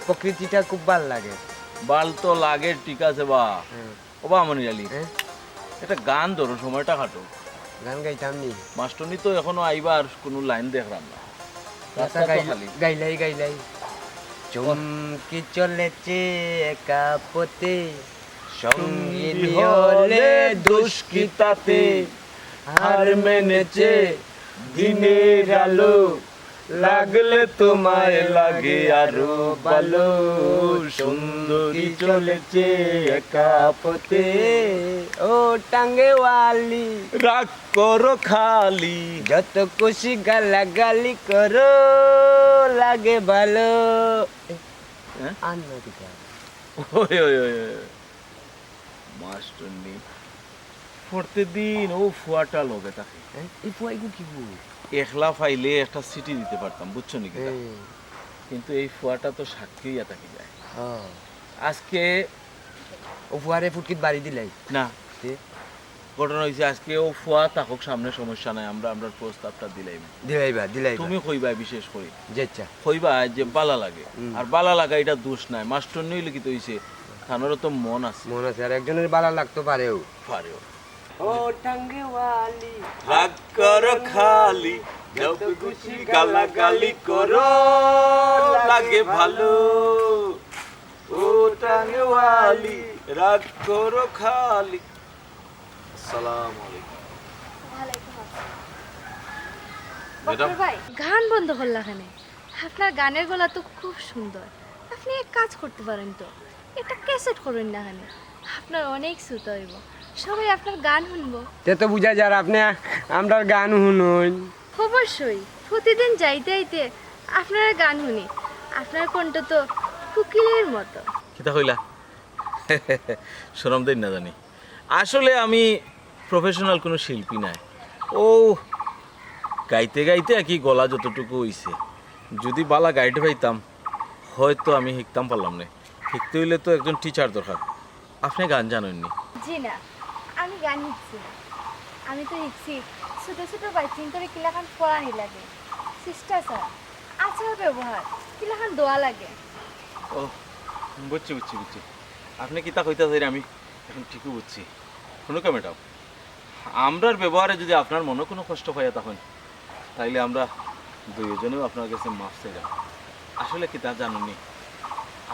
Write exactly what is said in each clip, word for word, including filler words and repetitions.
প্রকৃতিটা খুব ভালা লাগে। বাল তো লাগে, ঠিক আছে বা। হ্যাঁ। ও বা মনির আলী, হ্যাঁ? একটা গান ধরো, সময়টা কাটো। গান গাইতাম নি? মাস্টরনি তো এখনো আইবার কোনো লাইন দেখলাম না। আচ্ছা, রাস্তা তো গাইল-, খালি। গাইলাই, গাইলাই। চুমকি চলেছে একা পথে, সঙ্গিনী হলে দোষ কি তাতে? হার মেনেছে দিনের আলো, লাগলে তোমায় লাগে আরো ভালো। সুন্দরী চলেছে একা পথে। ও টাঙ্গেওয়ালি, রাগ করো খালি। যত খুশি গালাগালি করো, লাগে ভালো। হ্যাঁ? আর না কিছু। ওই, ওই, ওই, ওই। মাস্টরনি, প্রতিদিন ও ফুয়াটা লগে থাকে। হ্যাঁ? এই ফুয়া এগু কি গু? একলা পাইলে একটা চিঠি দিতে পারতাম, বুঝছো নি কিতা? হ্যাঁ। কিন্তু এই ফুয়াটা তো সাক্ষী অইয়া থাকি যায়। হ্যাঁ। আজকে ও ফুয়ারে ফুটকিত বাড়ি দিলাই? না। তে? ঘটনা অইছে, আজকে ও ফুয়া থাকুক সামনে, সমস্যা নাই, আমরা আমরার প্রস্তাবটা দিলাইমু। দিলাইবা, দিলাইবা। তুমি কইবা বিশেষ করি। জি, আচ্ছা। কইবা যে বালা লাগে। হুম। আর বালা লাগা এটা দোষ নাই, মাস্টরনি অইলে কিতা অইছে, তানরও তো মন আছে। মন আছে, আর একজনের বালা লাগতো পারেও। পারেও। ও টাঙ্গেওয়ালি, রাগ করো খালি, যত খুশি গালাগালি করো, লাগে ভালো। ও টাঙ্গেওয়ালি, রাগ করো খালি। আসসালামু আলাইকুম। ওয়ালাইকুম আসসালাম। ম্যাডাম। বক্কর ভাই, গান বন্ধ করলা কেনে? আপনার গানের গলা তো খুব সুন্দর। আপনি এক কাজ করতে পারেন তো, একটা ক্যাসেট করইন না কেনে? আপনার অনেক শ্রোতা অইবো, সবাই আপনার গান হুনবো। তে তো বুঝা যার আপনি আমরার গান হুনইন। অবশ্যই, প্রতিদিন যাইতে আইতে আপনার গান হুনি। আপনার কণ্ঠ তো কোকিলের মতো। কিতা কইলা? শরম দেইন না জানি। আসলে আমি প্রফেশনাল কোনো শিল্পী নায়। ও গাইতে গাইতে আর কি গলা যতটুকু অইছে। যদি বালা গাইতে পাইতাম, হয়তো আমি শিখতাম পারলাম না। শিখতে অইলে তো একজন টিচার দরকার। আপনি গান জানইন নি? জি না, আমি গান শিখছি না। আমি তো শিখছি ছোট ছোট বাচ্চিন্তরে কিলাখান পড়ানি লাগে, শিষ্টাচার, আচার ব্যবহার, কিলাখান দেওয়া লাগে। ও, বুঝছি, বুঝছি, বুঝছি। আপনি কিতা কইতা চাইরা আমি এখন ঠিকই বুঝছি। হুনুক্কা ম্যাডাম, আমরার ব্যবহারে যদি আপনার মনো কোনো কষ্ট পাইয়া থাকইন, তাইলে আমরা দুইজনেও আপনার কাছে মাফ চাইলাম। আসলে কিতা জানইন নি,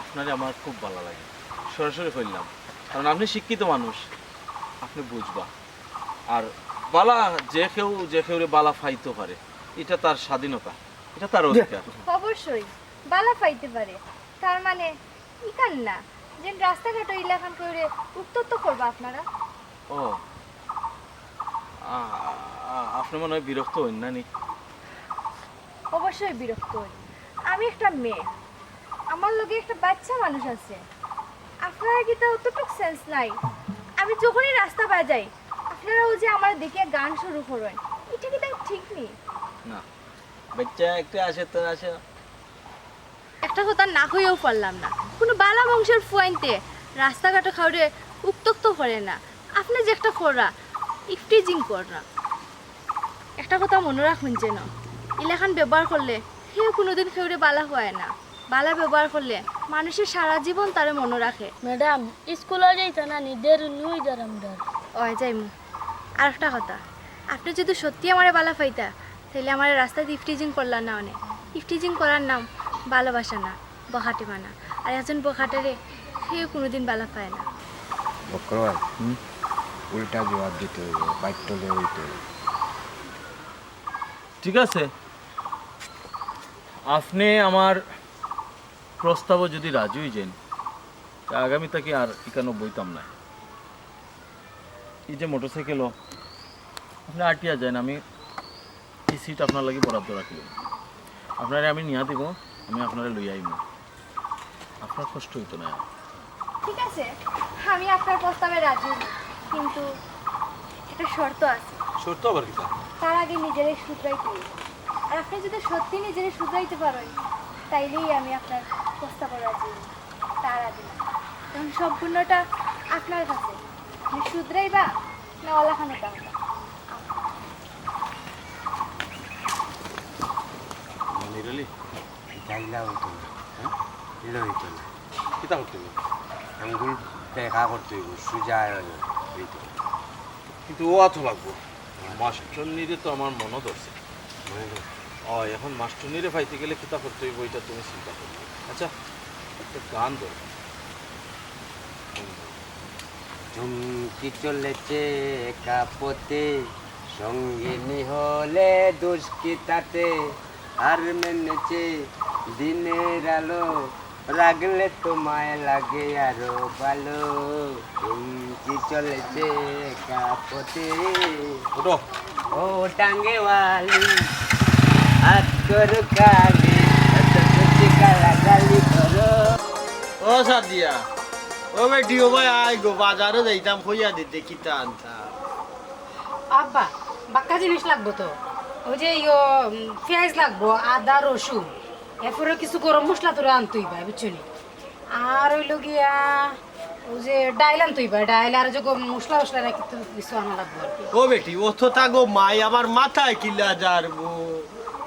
আপনারে আমার খুব বালা লাগে, সরাসরি কইলাম, কারণ আপনি শিক্ষিত মানুষ, আপনি বুঝবা। আর বালা যে কেউ যে কেউরে বালা পাইতো পারে, এটা তার স্বাধীনতা, এটা তার অধিকার। অবশ্যই বালা পাইতে পারে, তার মানে ইখান না, যেন রাস্তাঘাটো ইলাখান কইরে উত্তক্ত করবা আপনারা। ও, আ-, আ-, আপনি মনে হয় বিরক্ত অইন না নি? অবশ্যই বিরক্ত অই। আমি একটা মেয়ে, আমার লগে একটা বাচ্চা মানুষ আছে। আপনারা কিতা অতটুক সেন্স নাই? আমি যখনই রাস্তা বায় যাই, আপনারা অউ যে আমার দিকে গান শুরু করইন, এটা কিতা ঠিক নি? না, বাচ্চা একটা আছে তো আছে। একটা কথা না কইয়াও পারলাম না, কোনো বালা বংশর ফুয়াইন্তে রাস্তাঘাটো কাউরে উত্তক্ত করে না। আপনি যে একটা কররা, ইফটিজিং কররা। একটা কথা মনো রাখইন যেন, ইলাখান ব্যবহার করলে কেউ কোনোদিন কেউরে বালা কয় না। বালা ব্যবহার করলে মানুষে সারা জীবন তারে মনো রাখে। ম্যাডাম, স্কুলো যাইতা না নি? দেরি নুই দাঁড়াম ডর। অয় যাইমু। আর একটা কথা, আপনি যদি সত্যি আমারে বালা পাইতা, তাইলে আমারে রাস্তাত ইফটিজিং করলা না অনে। ইফটিজিং করার নাম ভালোবাসা না, বখাটে মানা। আর একজন বখাটেরে কেউ কোনোদিন বালা পায় না। বক্কর ভাই, হুম? উল্টা জবাব দিতে অইবো, বাট্টলে অইতে অইবো। ঠিক আছে, আপনি আমার প্রস্তাবো যদি রাজি অই যাইন, তে আগামী থাকি আর ইখানো বইতাম না। এই যে মোটরসাইকেলও, আপনি আটিয়া যাইন, আমি এই সিট আপনার লাগি বরাদ্দ রাখি। আপনারে আমি নিয়া দিব, আমি আপনারে লইয়া আইমু। আপনার কষ্ট অইতো না। ঠিক আছে, আমি আপনার প্রস্তাবে রাজি অইমু, কিন্তু একটা শর্ত আছে। শর্ত আবার কিতা? তার আগে নিজেরে শুধরাইতে অইবো। আর আপনি যদি সত্যি নিজেরে শুধরাইতে পারেন, তাইলেই আমি আপনার প্রস্তাবে রাজি অইমু। তার আগে না। এখন সম্পূর্ণটা আপনার কাছে। আপনি শুধরাইবা না অলাখানো থাকবা? মনির আলী, যাইলা অইতো না, হ্যাঁ? ইলা অইতো না। কিতা করতে অইবো? আঙ্গুল বেকা করতে অইবো, সুজা অইতো। কিন্তু অওয়া তো লাগবো। মাস্টরনিরে তো আমার মনো ধরছে। মনো ধরছে। অয়, এখন মাস্টরনিরে পাইতে গেলে কিতা করতে অইবো, ইটা তুমি চিন্তা করো। আচ্ছা, একটা গান ধরো। চুমকি চলেছে একা পথে, সঙ্গিনী হলে দোষ কি তাতে? আর মেনেছে দিনের আলো, রাগলে তোমায় লাগে আরো ভালো। চুমকি চলেছে একা পথে। উঠো। ও টাঙ্গে ওয়ালি, হাত করো কালি, এত বেশি গালাগালি করো। ও সাদিয়া, ও বেটি, ও ভাই, আয় গো, বাজারো যাইতাম, কইয়া দিতে, কিতা আনতা? আব্বা, বাক্কা জিনিস লাগবো তো। ওই যে ইয়ো, উম, পিয়াইজ লাগবো, আদা, রসুন, এরপরে কিছু গরম মশলা তোরা আনতই ভাই, বুঝছো নি? আর অইলো গিয়া, ওই যে ডাইল আনতই ভাই, ডাইল আর যে গরম মশলা উশলা রাখি তো কিছু আনা লাগবো আর কি। ও বেটি, ও তো তাগো মাই, আমার মাথায় কিলা যারবো?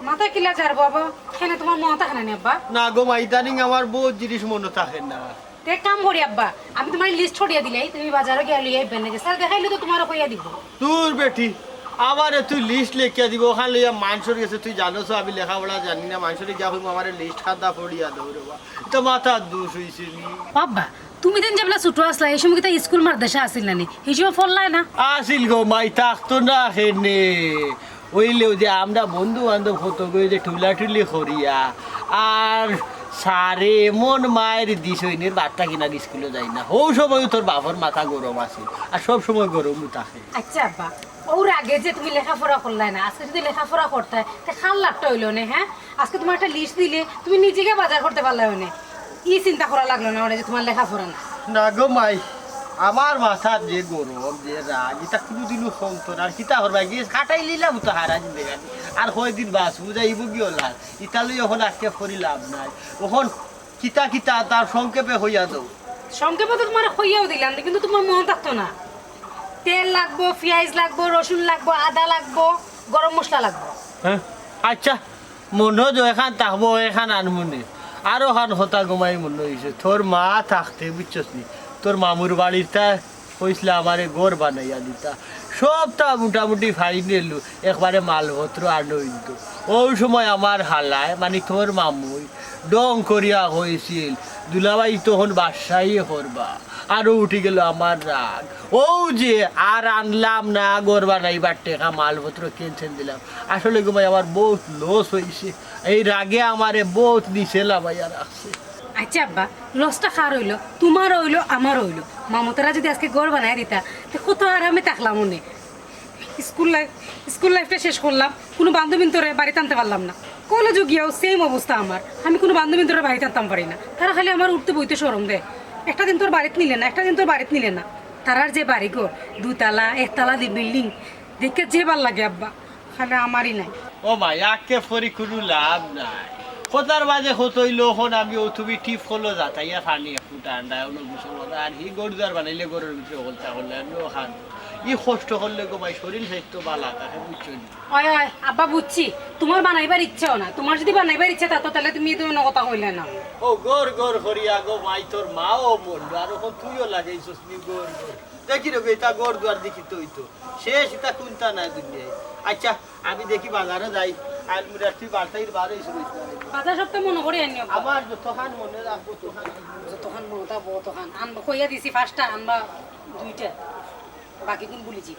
মাথায় কিলা যারবো আব্বা? কেনে তোমার মনো থাকে না নি আব্বা? না গো মাই, ইদানিং আমার বউত জিনিস মনো থাকে না। তে এক কাম করি আব্বা, আমি তোমার লিস্ট করিয়া দিলাই, তুমি বাজারো গিয়া লইয়া আইবা নে, যে স্যার দেখাইলে তো তোমারও কইয়া দিব। দূর বেটি, আমারে তুই লিস্ট লেখিয়া দিব, ওখান লইয়া মানষর গেছে তুই জানোস আমি লেখাপড়া জানি না, মানষরে গিয়া কইমু আমারে লিস্ট খাতা পড়িয়া দেও রে বা, ইতা মাথার দোষ অইছে নি। আব্বা, তুমি দিন যেবলা ছোট আছলা, এই সময় কিতা স্কুল মাদ্রাসা আছিল না নি? এই সময় পড়লায় না? আছিল গো মাই, থাকতো না কেনে। অইলেও যে আমরা বন্ধু বান্ধব কত গই যে ঠুলাঠুলি করিয়া, আর স্যারে এমন মাইর দিছইন, এর বাদ থাকি না স্কুলো যাই না। হউ সময় তোর বাপর মাথা গরম আছিল, আর সব সময় গরমও থাকে। আচ্ছা আব্বা, ওর আগে যে তুমি লেখাপড়া করলায় না, আজকে যদি লেখাপড়া করতায়, তে কার লাভটা অইলো নে, হ্যাঁ? আজকে তোমার একটা লিস্ট দিলে, তুমি নিজে গিয়া বাজার করতে পারলায় নে। ই চিন্তা করা লাগলো না, ওরে যে তোমার লেখাপড়া না। না গো মাই, আমার মাথার যে গরম, যে রাগ, ইতা কুনুদিনও কমতো না। আর কিতা করবা, গিয়া কাটাই লিলাম তো হারা জিন্দেগানি। আর কয়দিন বাঁচমু, যাইবো গিয়া অলা। ইতা লই অখন আক্ষেপ করি লাভ নাই। অখন কিতা কিতা তার সংক্ষেপে কইয়া দেও। সংক্ষেপে তো তোমারে কইয়াও দিলাম, কিন্তু তোমার মনো থাকতো না। তেল লাগবো, পিয়াইজ লাগবো, রসুন লাগবো, আদা লাগবো, গরম মশলা লাগবো। হ্যাঁ, আচ্ছা, মনো যেখান থাকবো, এখান আনমুনে। আর অখান কথা গো মাই মনো অইছে, তোর মা থাকতে, বুঝছস নি, তোর মামুর বাড়ির তা কইছলা আমারে ঘর বানাইয়া দিতা। সবতা মোটামুটি ফাইনাল, একবারে মালপত্র আনো অইতো। অউ সময় আমার হালায়, মানি তোর মামুই, ঢং করিয়া কইছিল, দুলাভাই তখন বাদশাই করবা। আরো উঠি গেল আমার রাগ। অউ যে আর আনলাম না, ঘর বানাইবার টেকা, মালপত্র ক্যান্সেল দিলাম। আসলে গো মাই, আমার বউত লস অইছে। এই রাগে আমারে বউত নিচে লামাইয়া রাখছে। আচ্ছা আব্বা, লসটা কার অইলো? তোমারও অইলো, আমারও অইলো। মামুতারা যদি আজকে ঘর বানাই দিতা, তে কত আরামে থাকলাম অনে। স্কুল লাইফ, স্কুল লাইফটা শেষ করলাম, কুনু বান্ধবিন্তরে বাড়িত আনতে পারলাম না। কলেজো গিয়াও সেম অবস্থা আমার, আমি কুনু বান্ধবিন্তরে বাড়িত আনতাম পারি না। তারা খালি আমার উঠতে বইতে শরম দেয়। একটা দিন তোর বাড়িত নিলে না, একটা দিন তোর বাড়িত নিলে না। তারার যে বাড়িঘর, দুতলা, একতলা দি বিল্ডিং, দেখে যে ভালা লাগে আব্বা, খালি আমারই নাই। ও মাই, আক্ষেপ করি কুনু লাভ নাই। কথার মাঝে কত অইলো, অখন আমি ও তুমি টিপ করলো যাতাইয়া পানি একটু ঠান্ডা, অন্য কিছু কথা। আর হি ঘর দুয়ার বানাইলে ঘরর ভিতরে হলতা করলে আমি অখান। ই কষ্ট করলে গো মাই, শরীর স্বাস্থ্য ভালা থাকে, বুঝছো নি? অয়, অয়, আব্বা বুঝছি, তোমার বানাইবার ইচ্ছাও না। তোমার যদি বানাইবার ইচ্ছা থাকতো, তাইলে তুমি তো অন্য কথা কইলে না। ও ঘর ঘর করিয়া গো মাই, তোর মাও মরলো, আর অখন তুইও লাগাইছস নি ঘর ঘর। দেখি রে, ইতা ঘর দুয়ার দেখি তো অইতো। শেষ ইতা কুন্তা নাই দুনিয়ায়। আচ্ছা, আমি দেখি বাজারো যাই। আলমিরা তুই বার্তাই বার অইছ কইছ না। বাজার সপ্তাহ মনো করি আনিও। আমার যতখান মনো রাখবো, ততখান আনবো। যতখান মনো থাকবো, অতখান আনবো। কইয়া দিছি পাঁচটা, আনবা দুইটা। বাকি গুন ভুলিছি।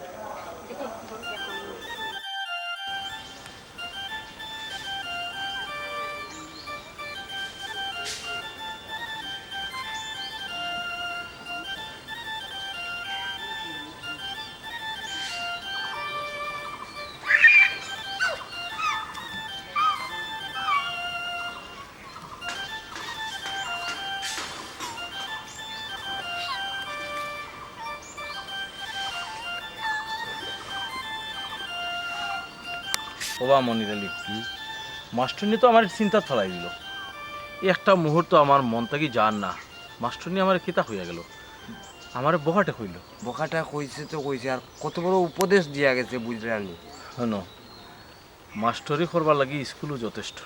ওবা মনির আলী, মাস্টরনি তো আমারে চিন্তাত ফালাই দিল। একটা মুহূর্ত আমার মন থাকি যার না, মাস্টরনি আমারে কিতা কইয়া গেল, আমারে বখাটে কইল। বখাটে কইছে তো কইছে, আর কত বড় উপদেশ দিয়া গেছে বুঝরানি। হুনো, মাস্টরি করবার লাগি স্কুলও যথেষ্ট।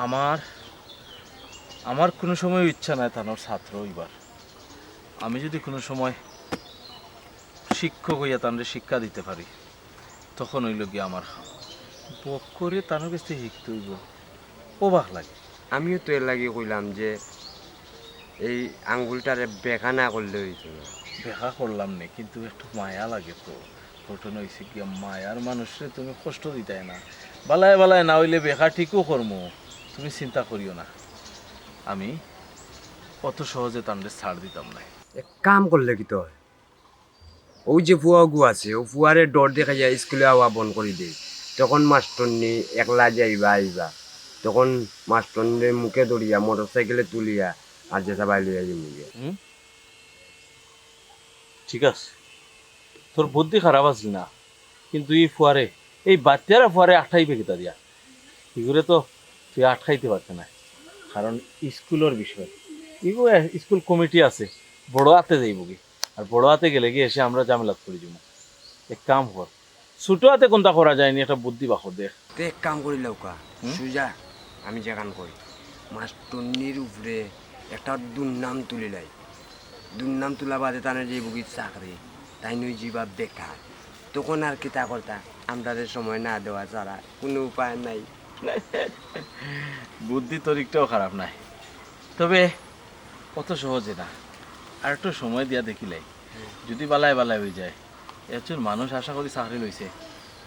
আমার আমার কুনু সময় ইচ্ছা নাই তানর ছাত্র অইবার। আমি যুদি কুনু সময় শিক্ষক অইয়া তানরে শিক্ষা দিতে পারি, তখন অইলো গিয়া আমার কাম। বক্করে তানর গেছ থাকি শিখতে অইবো, অবাক লাগে। আমিও তো এর লাগি কইলাম যে এই আঙ্গুলটারে বেকা না করলে অইতো না। বেকা করলাম নে, কিন্তু একটু মায়া লাগে তো। ঘটনা অইছে গিয়া, মায়ার মানুষরে তুমি কষ্ট দিতায় না। বালায় বালায় না অইলে বেকা ঠিকও করমু, তুমি চিন্তা করিও না। আমি অত সহজে তানরে ছাড় দিতাম নায়। এক কাম করলে কিতা অয়? অউ যে ফুয়াগু আছে, অউ ফুয়ারে ডর দেখাইয়া স্কুলে আওয়া বন্ধ করি দেই। তখন মাস্টরনি একলা যাইবা আইবা, তখন মাস্টরনিরে মুখে ধরিয়া মোটরসাইকেলে তুলিয়া আর যে সবাই লইয়া যাইমু গিয়া। হুম? ঠিক আছে, তোর বুদ্ধি খারাপ আছিল না, কিন্তু ই ফুয়ারে, এই বাচ্চারা ফুয়ারে আটকাইবে কিতা দিয়া? ইগুরে তো তুই আটকাইতে পারতে না, কারণ স্কুলর বিষয়। ইগু স্কুল কমিটি আছে, বড় আতে যাইবো গি, আর বড় আতে গেলে গি এসে আমরা ঝামেলাত পড়ি যাইমু। এক কাম কর, ছোট আতে কুনতা করা যায়নি, একটা বুদ্ধি বার কর দেখ। তে এক কাম করি লউকা, হুম? সুজা, আমি যেখান কই, মাস্টরনির উপরে একটা দুর্নাম তুলিলাই। দুর্নাম তুলা বাদে তানর যাইবোগি চাকরি, তাইন অইযিবা বেকার। তখন আর কিতা করতা, আমরারে সময় না দেওয়া ছাড়া কুনু উপায় নাই। বুদ্ধি তোর একটাও খারাপ নায়, তবে অত সহজে না, আর একটু সময় দিয়া দেখিলাই, যুদি বালায় বালায় অইযায়। একজন মানুষ আশা করি চাকরি লইছে,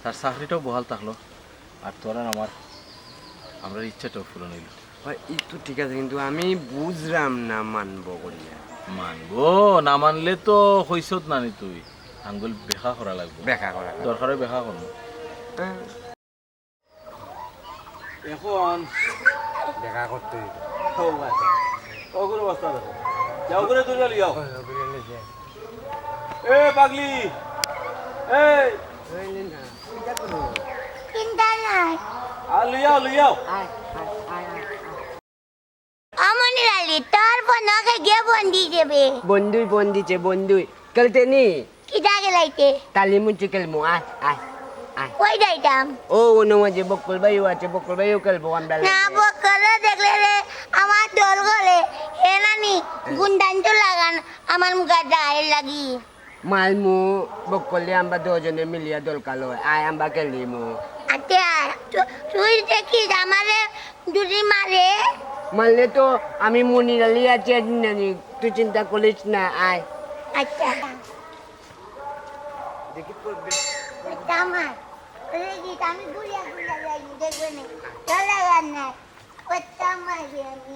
তার চাকরিটাও বহাল থাকলো, আর তোর আর আমার, আমরার ইচ্ছাটাও পূরণ অইলো। অয়, ই তো ঠিক আছে, কিন্তু আমি বুঝরাম না মানবো করিয়া। মানবো না মানলে তো কইছত না নি তুই, আঙ্গুল বেকা করা লাগবো। বেকা করা লাগবো। দরকারে বেকা করমু। হ্যাঁ। এখন দেখা করতে অইবো। ও ভাই, অগুর অবস্থা দেখো। যাও, অগুরে দূরে লইয়াও। এ পাগলি, এই। চিন্তা নাই। আর লইয়াও, লইয়াও। অ মনির আলী, তোর বোনকে কে ফোন দিছে বে? বন্ধুই ফোন দিছে, বন্ধুই। খেলতে নি? কিতা খেলাইতে? তালি মুচি খেলমু, আয়, আয়, আয়। কই যাইতাম? ও, অনো মাঝে বক্কল ভাইও আছে, বক্কল ভাইও খেলবো আমরা না, লগে। বক্কলে দেখলে রে, আমার দল গলে, হে নানি, গুন্ডান তো লাগান, আমার মুখে যায় লাগি। মালমু, বক্কলে আমরা দুজনে মিলিয়া দল কালো, আয় আমরা খেলিমু। আচ্ছা, তু-, তুই দেখিস আমারে যদি মারে? মারলে তো আমি মনির আলী আছি, আজ নানি, তুই চিন্তা করিস না, আয়। আচ্ছা। দেখি পড়বে। আচ্ছা, আমার। ওই যে আমি ঘুরিয়া ঘুরিয়া যাই, দেখবে না। চলে যান না। আচ্ছা, আমার যে আমি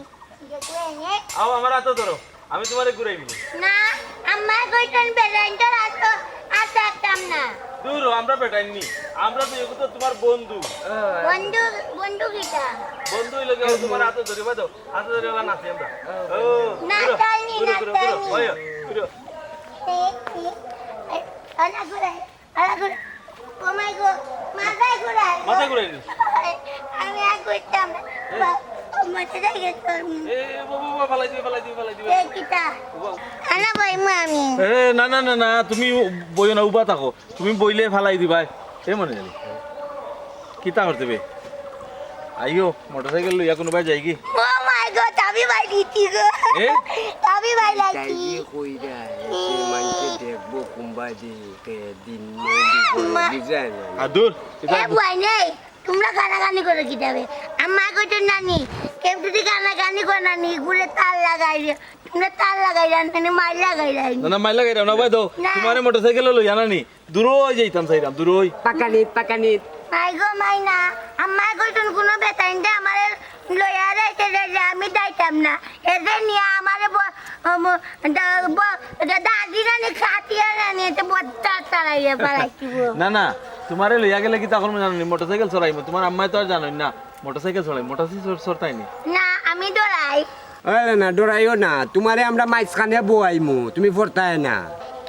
দেখবে না। আও, আমার আতো ধরো, আমি তোমারে ঘুরাইমু। না, আমার কইতন বেটাইন তোর আতো, আর থাকতাম না। দূর হ, আমরা বেটাইন নি, আমরা তো এগু তো তোমার বন্ধু। বন্ধু, বন্ধু কিতা? বন্ধু অইলে কি, তোমার আতো ধরিবা দাও, আতো ধরিবা নাচি আমরা। ও, না, ঘুরো, তাই নি, ঘুরো, না, ঘুরো, তাই ঘুরো, নি। ওই, ঘুরো। এ, এ, এ, আনা ঘুরাই। আরে, ও মাই গো, মাথায় ঘুরায়। মাথায় ঘুরায় নি? আমি আর করতাম না। এ? বা-, ও মাথায় গেছে। এ, এ, বাবা, বাবা, ফালাই দিবে, ফালাই দিবে, ফালাই দিবে। এ, কিতা? বাবা। আনা বই মা আমি। এ, না, না, না, না, তুমি বইও না, উবা থাকো। তুমি বইলে ফালাই দিবায়। এ মনির আলী, কিতা করতে বে? আইও, মোটরসাইকেল লইয়া কুনুবায় যাইগি? ও মাই গো, তাবি ভাই দিতি গো। এ? তাবি ভাই লাগি। যাইগি কইরা, এসে মানষে দেখবো কুনবায় দি। কে দিন নেই, দিন করে মা। বুঝে না। আ, দূর, এটা এ, বুয়াই নেই, তোমরা কানাকানি করো কিতা বে? আম্মা কইতো নানি, কেউ যদি কানাকানি করে নানি, ঘুরে তার লাগাই দে। তোমরা তার লাগাই দেন, মানে মাইর লাগাই দেন। না, না, মাইর লাগাই দেন না, ভাই, দাও। না। তোমারে মোটরসাইকেল লইয়া নানি, দূরই যাইতাম চাইরাম, দূরই। পাকানি, পাকানি। মাই গো, মাই না, আম্মা কইতো কুনু বেটাইন দে আমারে লইয়া যাইতে দে, আমি যাইতাম না। এদের নিয়া আমারে ব-, ম-, দা-, ব-, দা-, দাদি নানি খাতিয়া নানি, এতে বদ্দা তাড়াইয়া পালাইছি গো। না, না, তোমারে লইয়া গেলে কিতা করমু জানো নি? মোটরসাইকেল চড়াইমু, তোমার আম্মায় তো আর জানইন না। মোটরসাইকেল চড়াই, মোটরসাইকেল চড়-, চড়তায় নি? না, আমি ডরাই। আরে না, ডরাইও না, তোমারে আমরা মাঝখানে বওয়াইমু, তুমি পড়তায় না।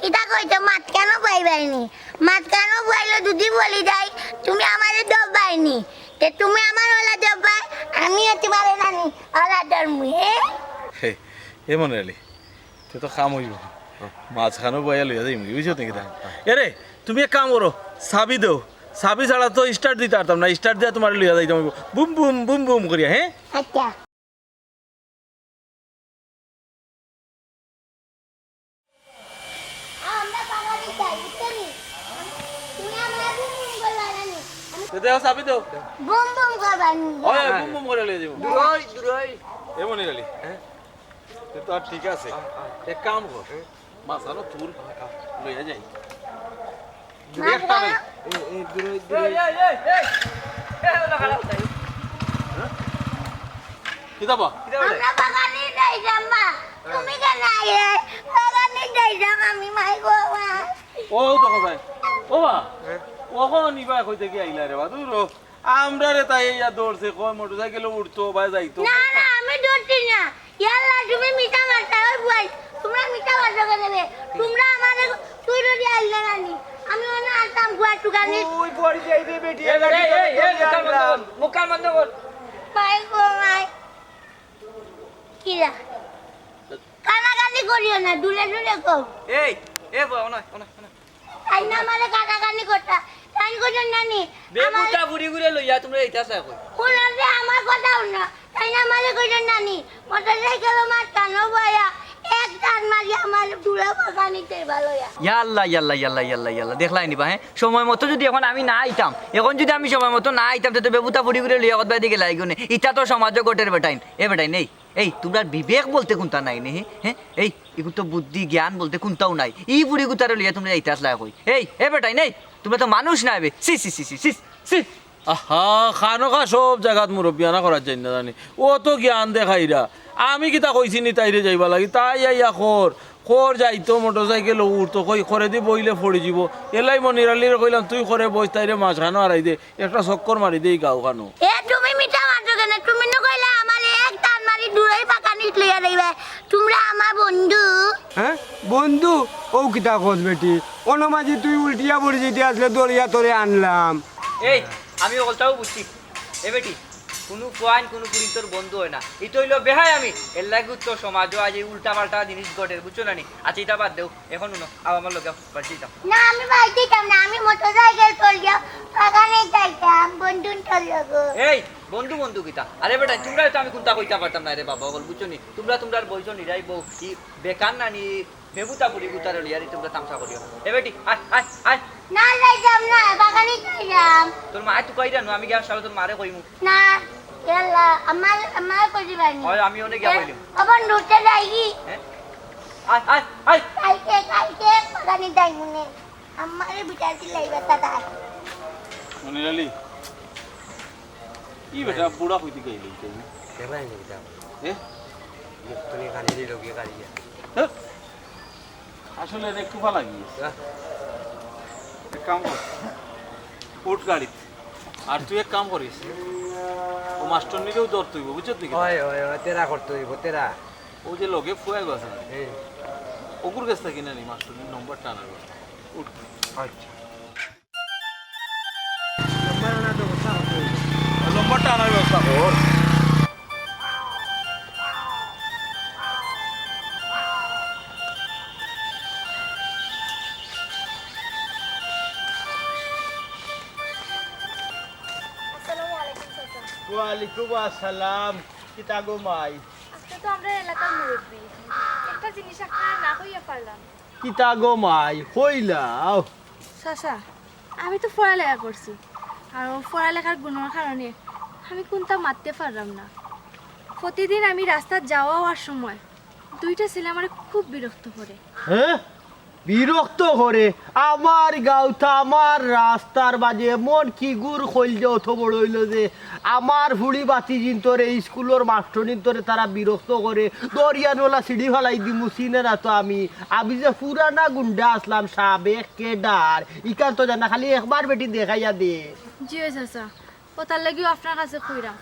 কিতা কইছো, মাঝখানো বওয়াইবায় নি? মাঝখানো বওয়াইলে যদি বলি যাই, তুমি আমারে দবাই নি। তে তুমি আমার ওলা দবাই, আমিও তোমারে নানি ওলা দরমু, হে? হে, এ মনির আলী, তে তো কাম অইবো। মাঝখানো বওয়াইয়া লইয়া যাইমু, বুঝছো নি কিতা? এরে, তুমি এক কাম করো, চাবি দেও। চাবি ছাড়া তো start দিতে পারতাম না, start দিয়া তোমারে লইয়া যাইতাম অইবো। বুম, বুম, বুম, বুম করিয়া, হে? আচ্ছা। তো দেও, চাবি দেও। বুম বুম করবানি। ওই, ওই, বুম বুম করে লইয়া যাইমু। দূরই দূরই। এ মনির আলী, তুই তো আর ঠিক আছে। এক কাম কর, মাঝখানো তুল, লইয়া যাই। একটা নেই। দূরই কিতা বা? আমরা বাগানে যাইতাম মা। তুমি কেনে আইলে? বাগানে যাইতাম আমি, মাই গো মা। ও দেখো ভাই, ও বা, ওখন ইবা কইতে কি আইলা রে বা? দূর হ। আমরারে তাই ইয়া ধরছে, কয় মোটরসাইকেলে উঠতো, ভাই যাইতো। না না, আমি ধরছি না। ইয়াল্লা, তুমি মিছা মারতায়, ওই বুয়াই। তোমরা মিছা মারছো কেনে রে? তোমরা আমারে তুই ধরি আইলে নানি। আমি অনো আনতাম গুয়ার টুকানি। ওই পড়ি যাই রে বেটি। এই, এই, এই, এই, মুখ কান বন্ধ কর, মুখ কান বন্ধ কর। মাই গো মাই। কিরা? কানাকানি করিও না, দূরে দূরে কও। এই, এ বয়, অনয়, অনয়, অনয়। তাই না আমারে কানাকানি করতা। তাই কইলেন নানি। আমার বেবুতা বুড়ি গুরে লইয়া তোমরা ইতা চাই কই? কোনাতে আমার কথা হুনো। তাই না আমারে কইলেন নানি। মোটরসাইকেল আমার কানো বয়া এক টান মারি আমার দুলা বাগানিতে ভালো ইয়া। ইয়াল্লা ইয়াল্লা ইয়াল্লা ইয়াল্লা ইয়াল্লা, দেখলায় নি বা? হ্যাঁ, সময় মতো যদি এখন আমি না আইতাম, এখন যদি আমি সময় মতো না আইতাম, তে তো বেবুতা ফুড়ি করে লইয়া কত বায়দি গেলাইগনে। ইতা তো সমাজো ঘটের বেটাইন। এ বেটাইন, এই, এই, তুমরার বিবেক বলতে কুন্তা নাই নি? হ্যাঁ, এই, ইগু তো বুদ্ধি জ্ঞান বলতে কুন্তাও নাই। ই ফুড়ি গুতারে লইয়া তুমরা যাইতায় আছলায় কই? এই, এ বেটাইন, এই, তুমরা তো মানুষ নায় বে। ছি, ছি, ছি, ছি, ছি, ছি। আহা, খানোখা সব জাগাত মুরব্বিয়ানা করার যাইন না জানি। ও তো জ্ঞান দেখাইরা। আমি কিতা কইছি নি তাইরে যাইবার লাগি? তাই আইয়া খর, খর যাইতো মোটরসাইকেল উঠতো, কই খরেদি বইলে পড়ি যিবো। এলাই মনির আলীরে কইলাম, তুই খরে বইস, তাইরে মাঝখানো আরাই দে, একটা চক্কর মারি দে ই গাঁওখানো। এ তুমি মিছা মারছো কেনে? তুমি নু কইলা আমারে এক টান মারি দুলাই বাগানিত লইয়া যাইবায়। তোমরা আমার বন্ধু। হ্যাঁ, বন্ধু? ও কিতা কস বেটি? অনো মাঝে তুই উল্টিয়া পড়ি যিতে আছলে, ধরিয়া তোরে আনলাম। এই, আমি অকলতাউ বুঝছি। এ বেটি, কুনু ফুয়াইন কুনু ফুড়িন্তর বন্ধু অয় না। ইতা অইলো বেহায়ামি। এরলাগি তো সমাজো আইজ এই উল্টা পাল্টা জিনিস ঘটের, বুঝছো না নি? আচ্ছা, ইতা বাদ দেও। এখন হুনো, আও আমার লগে বাড়িত যাইতাম। না, আমি বাড়িত যাইতাম না, আমি মোটরসাইকেল চড়িয়া বাগানে যাইতাম বন্ধুন্তর লগে। এই, বন্ধু বন্ধু কিতা? আরে বেটা, তুমরারে তো আমি কুন্তা কইতাম পারতাম নায় রে বাবা অকল, বুঝছো নি? তুমরা তুমরার বয়সো নিরাই বউ, ই বেকার নানি, বেবুতা ফুড়ি গুতারে লইয়া রে তুমরা তামশা করিও। এ বেটি, আয়, আয়, আয়। না যাইতাম না, বাগানে যাইতাম। তোর মায়ে তুকাইরা নু, আমি গিয়া শালা তোর মারে কইমু। না, ইয়াল্লা, আমার, আমার কইছি বাইনি। হয়, আমি অনে গিয়া কইলিমু। আবার লুটে যাইগি। হ্যাঁ? আয়, আয়, আয়। কালকে, কালকে বাগানে যাইমুনে। আমারে বুঝাইতে লাইবা দাদা। মনির আলী, ই বেটা বুড়া কইতে গেলি কেন? দেখলাই নি কিতা? এ? মুখ তো নিয়ে কানে দিয়ে লোকে কালিয়া। হ্যাঁ? আসলে রে কুফা লাগি। এক কাম কর, উঠ গাড়িত। আর তুই এক কাম করিস, ও মাস্টরনিরেও ধরতে অইবো, বুঝছত নি? হয়, হয়, হয়, তেরা করতে অইবো, তেরা। ও যে লগে ফুয়া গেছে না, এই, ওগুর গেছ থাকি না নি মাস্টরনির নম্বরটা আনার কথা। উঠ। আচ্ছা। নম্বরটা আনার ব্যবস্থা কর। আসসালামু আলাইকুম চাচা। ওয়ালাইকুম আসসালাম। কিতা গো মাই? আপনি তো আমরা এলাকার মুরব্বী, একটা জিনিস আপনারে না কইয়া পারলাম না। কিতা গো মাই, কইলাও। চাচা, আমি তো পড়ালেখা করছি, আর ও পড়ালেখার গুণর কারণে আমি কুন্তা মাততে পারলাম না। প্রতিদিন আমি রাস্তাত যাওয়া আওয়ার সময় দুইটা ছেলে আমারে খুব বিরক্ত করে। হ্যাঁ, বিরক্ত করে? আমার গাঁওত, আমার রাস্তার মাঝে এমন কিগুর কইলজা অত বড় অইলো যে আমার ফুড়ি বাতি জিন্তরে, স্কুলর মাস্টরনিন্তরে তারা বিরক্ত করে, দরিয়ানওয়ালা সিঁড়ি ফালাই দিমু, চিনে না তো আমি। আমি যে পুরানা গুন্ডা আছলাম, সাবেক ক্যাডার, ইখান তো জানা, খালি একবার বেটি দেখাইয়া দে। জি অয় চাচা, অতার লাগিও আপনার কাছে কইরাম।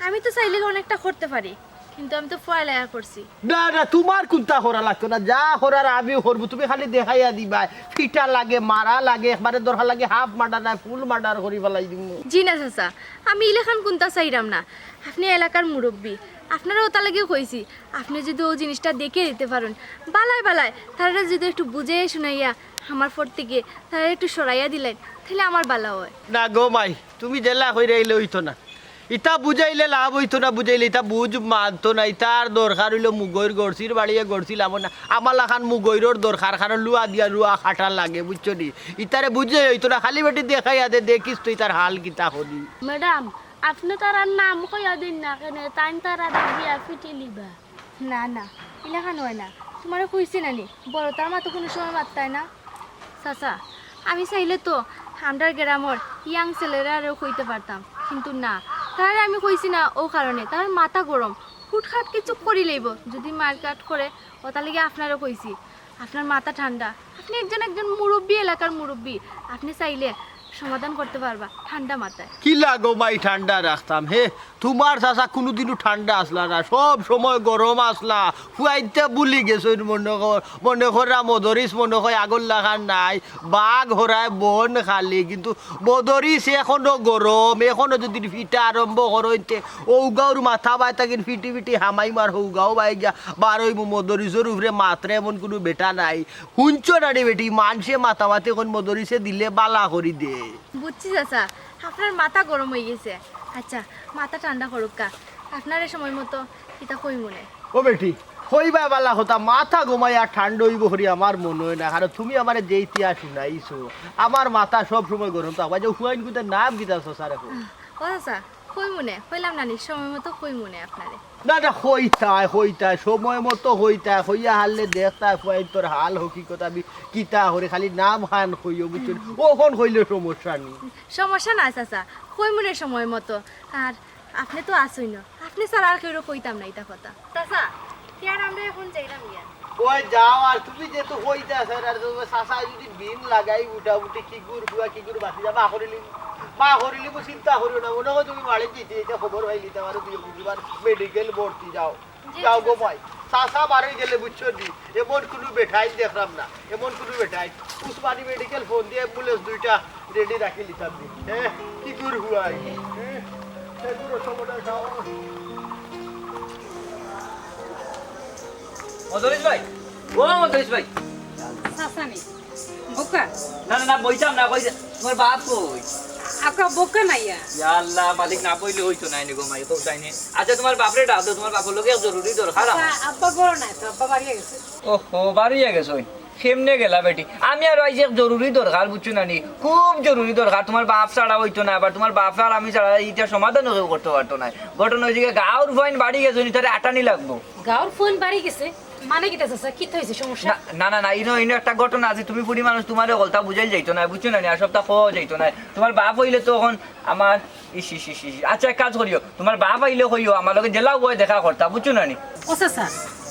আমি তো চাইলে অনেকটা করতে পারি, কিন্তু আমি তো পড়ালেখা করছি। না না, তুমার কুন্তা করা লাগতো না, যা করার আমি করমু, তুমি খালি দেখাইয়া দিবায়। ফিটা লাগে, মারা লাগে, একবারে দরকার লাগে হাফ মার্ডার নায়, ফুল মার্ডার করি ফালাই দিমু। জি না চাচা, আমি ইলাখান কুন্তা চাইরাম না। আপনি এলাকার মুরব্বী, আপনারে অতার লাগিও কইছি, আপনি যদি অউ জিনিসটা দেখিয়া দিতে পারেন, বালায় বালায় তারারে যদি একটু বুঝাইয়া শুনাইয়া আমার পথ থাকি তারারে একটু সরাইয়া দিলেন, তাইলে আমার বালা অয়। না গো মাই, তুমি যেলা কইরায় ইলা অইতো না। ইতা বুঝাইলে লাভ অইতো না, বুঝাইলে ইতা বুঝ মানতো না। ইতার দরকার অইলো মুগইর গড়ছির বাড়িয়ে গড়ছিলাম না। আমার লাখান মুগইরর দরকার, কারণ লুয়া দিয়া লুয়া কাটা লাগে, বুঝছো নি? ইতারে বুঝাই অইতো না, খালি বেটি দেখাইয়া দে, দেখিস তো ইতার হাল কিতা করি। ম্যাডাম, আপনে তারার নাম কইয়া দিন না কেনে, তাইন তারারে গিয়া ফিটিলিবা। না, না, ইলাখান অয় না। তুমারে কইছি না নি, বড়তার মা তো কুনু সময় মাততায় না। চাচা, আমি চাইলে তো আমরার গ্রামর young ছেলেরারেও কইতে পারতাম, কিন্তু না, তারারে আমি কইছি না অউ কারণে, তারার মাথা গরম, হুটহাট কিছু করিলাইবো, যুদি মারকাট করে, অতার লাগি আপনারেও কইছি। আপনার মাথা ঠান্ডা, আপনে একজন, একজন মুরব্বি, এলাকার মুরব্বি, আপনে চাইলে সমাধান করতে পারবা ঠান্ডা মাথায়। কিলা গো মাই ঠান্ডা রাখতাম, হে? তুমার চাচা কুনুদিনও ঠান্ডা আছলা না, সব সময় গরম আছলা। ফুয়াইন্তে ভুলি গেছইন মনো কর, মনো কররা মদরিছ মনো কয় আগর লাখান নাই, বাঘ হরায় বন খালি, কিন্তু মদরিছ এখনো গরম, এখনো যুদি ফিটা আরম্ভ করইন্তে, অউ গাউর মাথা বায় তাকিন ফিটি ফিটি হামাই মার হউ গাউ বায় গিয়া বার অইমু। মদরিছর উপরে মাতরে এমন কুনু বেটা নাই। হুনছো না রে বেটি, মানষে মাতামাতি কইন মদরিছে দিলে বালা করি দে। বুঝছি চাচা, আপনার মাথা গরম অই গেছে। আচ্ছা, মাথা ঠান্ডা করুক্কা, আপনারে সময় মতো কিতা কইমুনে। ও বেটি, কইবা বালা কথা, মাথা ঘুমাইয়া ঠান্ডা অইবো করি আমার মনো অয় না, কারণ তুমি আমারে যে ইতিহাস হুনাইছো, আমার মাথা সব সময় গরম থাকবা। যে হুয়াইন কুতে নাম কিতা চাচারে কও? ও চাচা, কইমুনে, কইলাম না নি, সময় মতো কইমুনে আপনারে। না, না, কইতায়, কইতায়, সময় মতো কইতায়, কইয়া হারলে দেখতায়, ফুয়াইন্তর হাল হকিকত আমি কিতা করি, খালি নাম খান কইও, বুঝছো নি? অখন কইলে সমস্যা নি। সমস্যা না, চাচা, কইমুনে সময় মতো। আর আপনে তো আছইন, আপনে ছাড়া আর কেউরে কইতাম না ইতা কথা। চাচা, তে আর আমরা অখন যাইরাম গিয়া। ওই যাও, আর তুমি যেহেতু কইতায় আছো, আর তোমার চাচায় যুদি বিন লাগাই উঠাউঠি কিগুর ফুয়া, কিগুর ভাতিজা, মা করিলি, মা করিলি, চিন্তা করিও না, মনো কয় তুমি বাড়িত যাইতে, ইটা খবর পাইলি, তোমার দুই বুধবার মেডিকেল ভর্তি যাও। জি, যাও ঠিক গো আছে। মাই, চাচা বারই গেলে বুঝছো নি, এমন কুনু বেটাইন দেখরাম না, এমন কুনু বেটাইন। উসমানী মেডিকেল ফোন দিয়া অ্যাম্বুলেন্স দুইটা রেডি রাখি লিতাম নি। হ্যাঁ, কিগুর ফুয়াই। হ্যাঁ, কিগুর সময় খাও। মদরিছ ভাই, ও মদরিছ ভাই। চাচা নি? বউক্কা? না, না, না, বইতাম না, কই যে, তোমার বাপ কই? আক্কা বউক্কা নাইয়া। ইয়া আল্লাহ, মালিক না বইলে অইতো নায় নি গো মাই, কও তাই নি। আচ্ছা, তোমার বাপরে ডাক দেও, তোমার বাপর লগে এক জরুরি দরকার আমার। আব্বা, আব্বা ঘরো নাই তো, আব্বা বাড়িয়ে গেছে। ওহো, বাড়িয়ে গেছে অই। কেমনে গেলা বেটি? আমি আর আইজ এক জরুরি দরকার, বুঝছো না নি? খুব জরুরি দরকার। তোমার বাপ ছাড়া অইতো না, আবার তোমার বাপ আর আমি ছাড়া ইটা সমাধানও কেউ করতে পারতো না। ঘটনা অইছে গি, গাউর ফুয়াইন বাড়ি গেছে, ইতারে আটানি লাগবো। গাউর ফুয়াইন বাড়ি গেছে? মানে কিতা চাচা? কিতা অইছে? সমস্যা? না, না, না, না, ইনো, ইনো একটা ঘটনা আছে, তুমি বুড়ি মানুষ, তোমারে হকলতা বুঝাইল যাইতো না, বুঝছো না নি? আর সবতা কওয়া যাইতো না। তোমার বাপ অইলে তো অখন আমার ইস, ইস, ইস, ইস। আচ্ছা, এক কাজ করিও, তোমার বাপ আইলে কইও, আমার লগে যেলা অয় দেখা করতা, বুঝছো না নি? ও চাচা,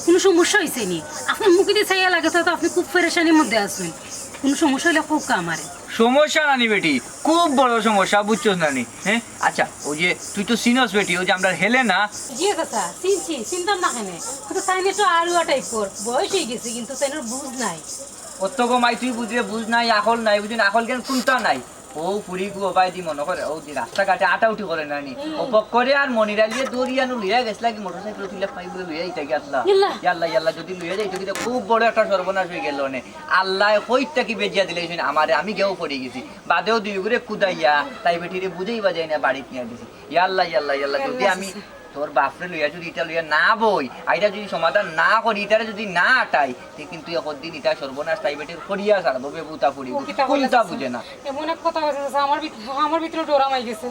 কুনু সমস্যা অইছে নি? আপনার মুখেদি চাইয়া লাগে তো, তো আপনে খুব পেরেশানির মধ্যে আছইন। কুনু সমস্যা অইলে কউক্কা আমারে। সমস্যা না নি বেটি, খুব বড় সমস্যা, বুঝছস না নি? হ্যাঁ, আচ্ছা, ওই যে তুই তো চিনস বেটি, ওই যে আমরার হেলেনা। জি চাচা, চিনছি, চিনতাম না কেনে? কিন্তু তাইন একটু আড়ুয়া টাইপর, বয়স অই গেছে, কিন্তু তাইনর বুঝ নাই। অত গো মাই, তুই বুঝরে বুঝ নাই, আকল নাই, বুঝছস নি? আকল জ্ঞান কুনতা নাই। ও ফুড়ি গু, অবায়দি মনো করে, ও যে রাস্তাঘাটে আটাউটি করে না নি, হুম। ও পক করে আর মনির আলিয়ে দৌড়িয়া নু লইয়া গেছলা গি মোটরসাইকেল তুলিয়া পাইবো লইয়া ইতা গি আল্লাহ। ইয়াল্লা। ইয়াল্লা, ইয়াল্লা, যদি লইয়া যাইতো গি তে খুব বড় একটা সর্বনাশ অই গেলো অনে। আল্লায় কইত্তা কি বেজিয়া দিলে শুন আমারে, আমি গেউ পড়ি গেছি। বাদেও দুইগুরে কুদাইয়া, তাই বেটিরে বুঝাইবা যায় না বাড়িত নিয়া দিছি। ইয়াল্লা, ইয়াল্লা, ইয়াল্লা, যদি আমি তোর বাপরে লইয়া যদি ইটা লইয়া না বই, আর ইটা যদি সমাধান না করি, ইটারে যদি না আটাই, তে কিন্তু একদিন ইটা সর্বনাশ তাই বেটির করিয়া ছাড়বো, বেবুতা ফুড়ি। ও কিতা কইলা কুনতা চাচা? বুঝে না। এমন এক কথা কইছে চাচা, আমার ভিত-, আমার ভিতরে ডর হামাই গেছে।